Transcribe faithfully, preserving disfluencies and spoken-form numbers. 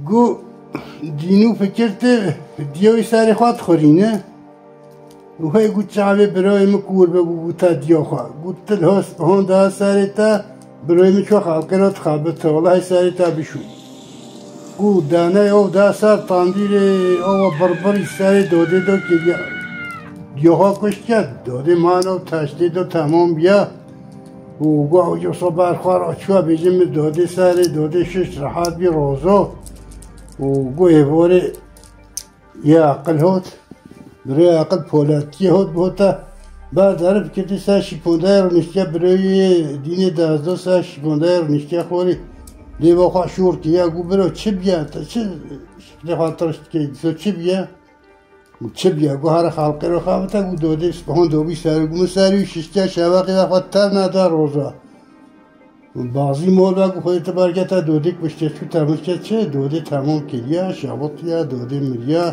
Got, dîn û fikir tê, diya wî serê xwe dixurîne. Û hey got, çavê birayê min kûr be, got, ta diya xwe. Got, tu li hos-, hon daha serê te, birayê min ço xelqê re dixebite, wela hey serê te bişû. Got, daneyê ov da ser tandîrê, ava birbirî serê dodê da kiriya. Diya xwe kuştiye, dodê mana û teştê da temam biya. Û got, ew jî wisa ber xwe re çûye, bêje min dodê serê, dodê şiş rehet bî rozo. Û got, êvorê yê aqil hot, birê aqil poletiyê hot, bi hota ber derib kirdi ser şîpondayê rûniştiye, birê dînê dezdo ser şîpondayê rûniştiye xorî. Lê va xwe şûr kiriye, got, biro çi biye, te çi şiklê xwe tiriş dikey, dîso çi biye? Got, çi biye? Got, here xelqê re xebite, got, dodê hon dobî ser, got, min ser wî şiştiye, şevaqê ve xwe tevne da roza. Bazî mol ve, got, xwedê tu berke te dodê kuştiye, çû temizke çi? Dodê temam kiriye, şevitiye, dodê miriye.